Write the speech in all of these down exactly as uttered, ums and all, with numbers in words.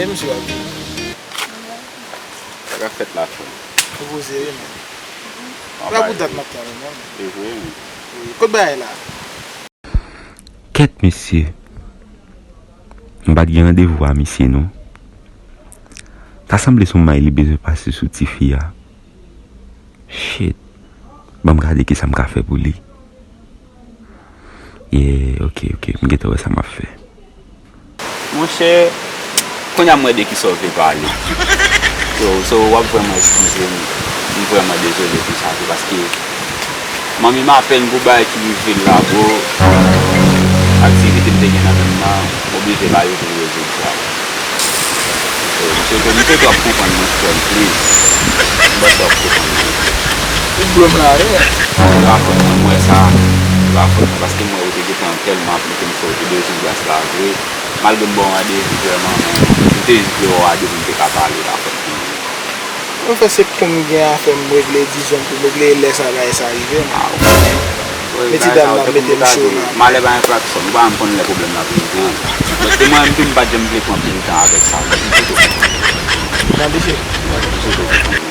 Misye ap vini. Sa k ap fèt la, frè m? Repoze wi, men. Sa pou dat m ap tann ou, non? E vre, men. Wi. Kot bagay la? Kèt, mesye. M pa t gen randevou a misye, non. Ta sanble se yon may li bezwen pase sou tifi a. Shit. Ban m gade kisa m ka fè pou li. Yeah, ok, ok. M gentan wè sa m ap fè. Monchè, kounye a m wè de kisa w vle pale. So, so, w ap vrèman eskize m. M vrèman dezole pou sa tou, paske manmi m apèn pou bagay ki rive l la, bro. Aktivite m te gen nan menm nan, m oblije lage pou m rezoud sa. So, m swete, m swete w ap konprann mwen, frè m, please. M panse w ap konprann mwen. Ou blow m la, wi. Se pa fòt mwen, m wè sa. Se pa fòt mwen, paske m wè ou te gentan tèlman ap mete m fè ou te bezwen gras la vre. Malgre m ba w randevou vrèman, men m te jis vle wè w a de pou m te ka pale la, frè m. Anfen, se pou m gen afè m regle, dizon pou m regle lè sa bagay sa rive, men. Ah, ok. Wi, meti bagay dam sa yo nan te pou m mete te m cho kaze. La. Malè pa yon klakson, ou pa janm konn lè pwoblèm nan ap rive. Donk, se mwen menm tou, m pa t janm vle pran anpil tan avèk sa. Mwen, m swete w konprann. Mwen, m swete w konprann.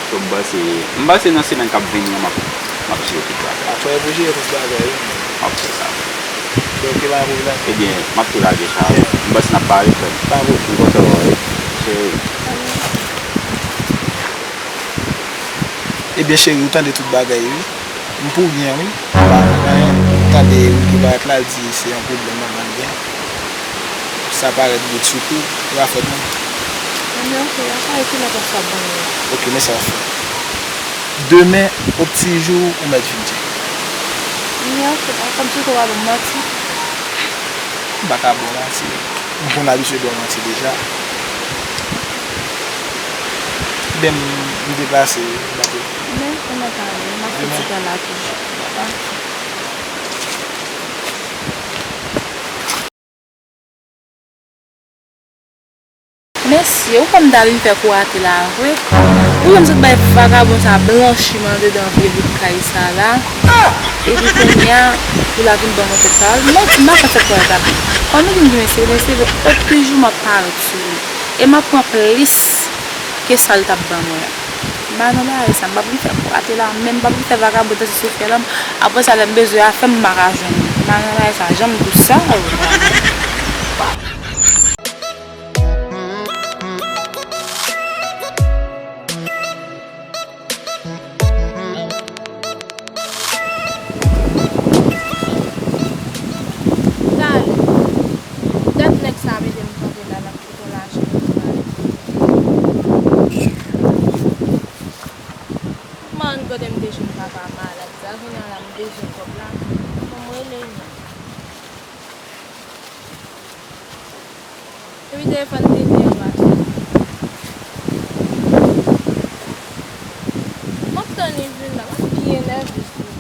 So, m panse, m panse nan semèn k ap vini an, m ap, m ap jere tout bagay. Apre, pou jere tout bagay, wi. M ap fè sa. Donk, pa gen pwoblèm. Ebyen, m ap tou lage sa. M panse n ap pale, frè m. Pa pwoblèm. M kontan wè w, cheri. Ebyen, cheri, ou tande tout bagay, wi. M pou byen, wi. M pa nan anyen. Tande Wilky parèt la, l di se yon pwoblèm manman l gen. Sa parèt bout sou kou, e pa fòt mwen. Ebyen, ok, apa e kilè w panse w ap ban mwen? Ok, men sa w fè. Demen, o pti jou, ou mèt vin tcheke. Ebyen, ok, pa kòmsi w pa ban m manti. M pa ka ba w manti. M konn abitye ba w manti deja. Ebyen, m, m deplase, m pa te. Men, ou mèt ale, m ap fè ti tan la toujou. Mesye, ou kwè m ta vin fè kou rate la vre? Ou wè m sot bay vagabon sa blanchiman andedan vye bout kay sa la. Epi kounye a, pou l ap vin ban mwen tèt pawòl. Mwen di m pa konn sa k pral pase. Kòm li di m gen mesye, mesye, ot toujou m ap parèt sou li. E m ap pran plis ke sa l t ap ban mwen an. M pa nan bagay sa, m p ap vin fè kou rate la, men m p ap vin fè vagabon danse sou fyèl an. Apre sa, lè m bezwen afè m, m pa ka jwenn li. M pa nan bagay sa, jan m di w sa. Talè. Dat nèg sa mete m kanpe la, l ap kite w lajan pou m ale. Kòman kote m te jwenn papa malad sa? Kounye a la m bezwen kòb la. Fò m rele li. Epi telefòn te byen pase. M ap tann li vin la, m ap byen nève sou li.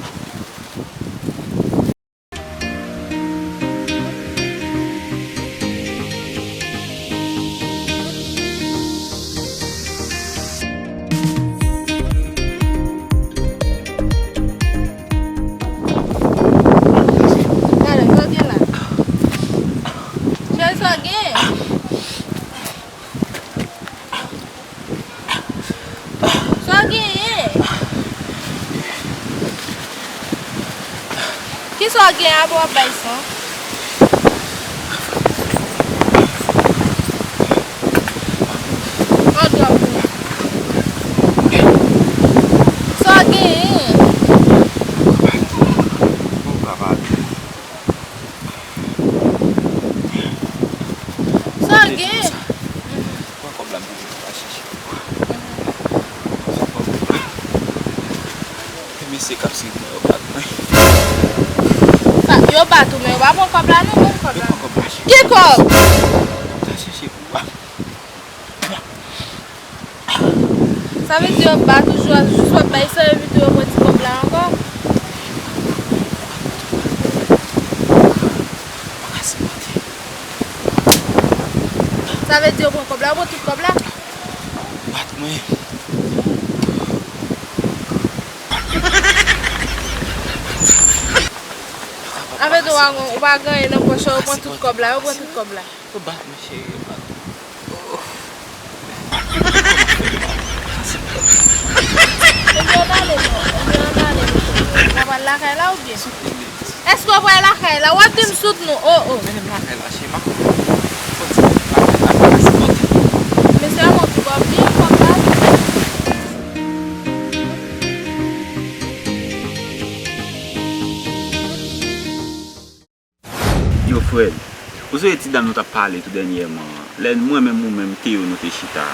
Gade, sa w gen la? Cheri, sa w gen? Sa w genyen? Kisa w gen apre w ap bay san? Sa w genyen? Sa w gen? Pran kòb la, m di w pa chèche. Mesye k ap swiv mwen yo bat mwen. Sa, yo bat ou, men yo pa pran kòb la, non, ban m kòb la. Yo pran kòb la, cheri. Ki kòb? Ta chèche pou w. Sa vle di yo bat ou, jis w ap bay san, epi tou yo pran ti kòb la ankò? Sa vle di yo pran kòb la, yo pran tout kòb la? Bat mwen. Sa vle di w pa gen, ou pa gen anyen nan pòch ou, yo pran tout kòb la, yo pran tout kòb la. Yo bat mwen, cheri, yo bat mwen. Pral lakay la oubyen? Èske w pral lakay la? W ap di m soutni w. Oh, oh. Mennen m lakay la, cheri, m ap fò di lakay la pa resipòte. Men sèlman pou w ap gen kòb la. Yo, frè m, ou sonje ti dam nou t ap pale tou dènyèman an? Lè mwen menm ou menm Théo nou te chita.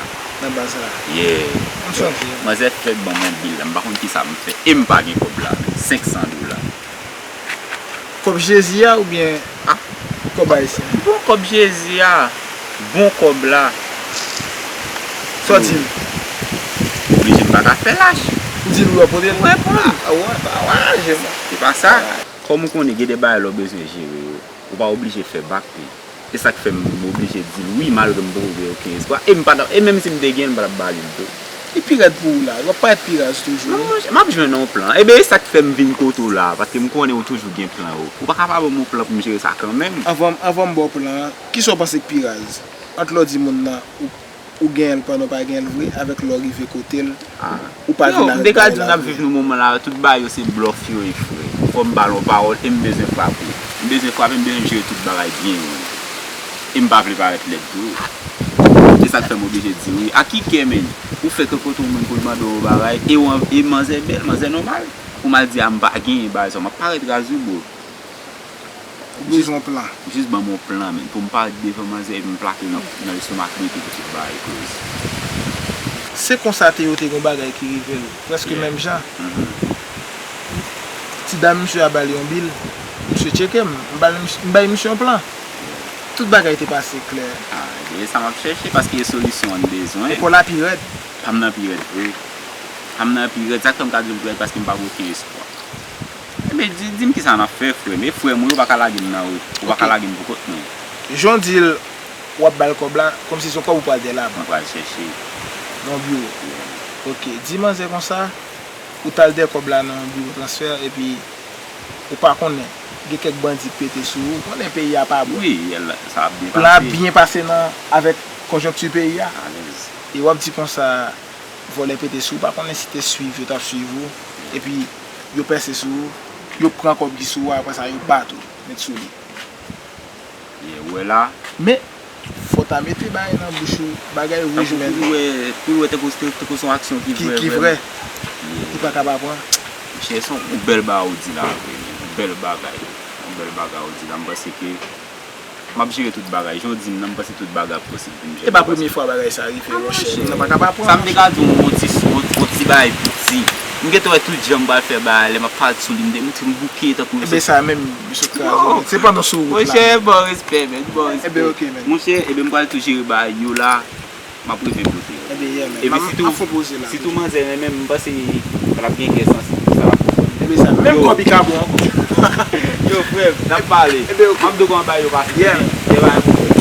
Nan baz la. Yeah. M sonje. Manzè fèk ban m yon bil la, m pa konn kisa m fè. E m pa gen kòb la, men, senk san dola. Kòb Jezi a oubyen kòb ayisyen? Bon kòb Jezi a. Bon kòb la. Sa w di l? Oblije m pa ka fè lach. Ou di l wi w ap pote l? Ou reponn. Ah, ah, wè, pa wè, je mwen. Se pa sa. Kòm ou konnen, gen de bagay lè w bezwen jere yo, ou pa oblije fè bak li. E sa k fè m oblije di l wi, malgre m poko gen okenn espwa. E m pa t ap, e menm si m te gen l, m pa t ap ba li l tou. Li pi rèd pou ou la. W ap parèt pi raz toujou. Non, monchè, m ap jwenn yon plan. Eben, e sa k fè m vin kote w la, paske m konnen ou toujou gen plan ou. Ou pa ka pa ban m yon plan pou m jere sa kanmenm? Anvan, anvan m ba w plan an, kisa w panse k pi raz? Ant lè w di moun nan, ou, ou genyen l pandan w pa genyen l vre, avèk lè w rive kote l, ou pa vin avèk bagay la vre. Yo, m te ka di w n ap viv nan moman la, tout bagay yo se blòf yo ye, frè. Fò m ba l yon pawòl, e m bezwen frape. M bezwen frape, m bezwen jere tout bagay byen, wi. E m pa vle parèt lèd tou. Se sa k fè m oblije di wi. A ki kè, menn? Ou fèk rankontre yon moun pou l mande w yon bagay, e w an-, e manzè bèl, manzè nòmal. Pou m al di a m pa genyen bagay sa, m ap parèt raz wi, bro. Ou bezwen yon plan. Jis ban m yon plan, menn, pou m parèt devan manzè epi m plake nan, nan lestomak li epi tout bagay close. Se konsa Théo te gen yon bagay ki rive l, prèske menm jan. Ti dam misye a ba li yon bil, misye tcheke m, m ba l, m bay misye yon plan. Tout bagay te pase klè. Ah, e sa m ap chèche, paske e solisyon an n bezwen. Epòl la pi rèd. Pa m nan pi rèd vre. Pa m nan pi rèd, sa k fè m ka di w l pi rèd, paske m pa gen okenn espwa. Ebyen, di, di m kisa n ap fè, frè m. E frè m ou ye, ou pa ka lage m nan, ou pa ka lage m pou kont mwen. Jan w di l, w ap ba l kòb la, kòmsi se yon kòb ou pral dèlab. Mwen pral chèche. Nan yon biwo. Yeah. Ok, di manzè konsa, ou t al dèyè kòb la nan yon biwo transfè, epi ou pa konnen, gen kèk bandi k pete sou ou, ou konnen peyi a pa bon. Wi, sa ap byen pase. Plan ap byen pase nan, avèk konjonkti peyi a. Alèz. E w ap di konsa, vòlè pete sou ou, pa konnen si te swiv yo t ap swiv ou, epi yo pèse sou ou, yo pran kòb ki sou ou a, apre sa yo bat ou, met sou li. Yeah, ou wè la. Men, fò w ta mete bagay nan bouch ou, bagay wouj menn. Tankou pou l wè, pou l wè tankou, tankou se yon aksyon ki vrè, ki vrè. Yeah. Li pa ka pa pran. Monchè, se yon bèl bagay ou di la vre, yon bèl bagay. Yon bèl bagay ou di la. M panse ke m ap jere tout bagay. Jan w di m nan, m panse tout bagay ap posib pou m jere. E pa premye fwa bagay sa rive, monchè. Moun nan pa ka pa pran. Sa m te ka di w, yon ti, yon, yon ti bagay piti. M gentan wè tout jan m pral fè bagay, lè m ap parèt sou li, m te, m te, m bouke tankou yon. Ebyen sa menm, misye kraze w. Se pandan sou wout la. Monchè, bon respè, menn, bon respè. Ebyen, ok, menn. Monchè, ebyen, m pral tou jere bagay yo la. M ap rive kote yo. Ebyen, yeah, man. Epi m ap, sitou, m ap fè poze la. Sitou manzè renmen m, m panse l ap gen kè sansib pou sa l ap konprann. Ebyen, sa, menm kòb li ka bon ankò. Yo, frè m, n ap pale. Ebyen, ok. M ap di w kòman bagay yo pase. Yeah. Ebyen, bagay yo.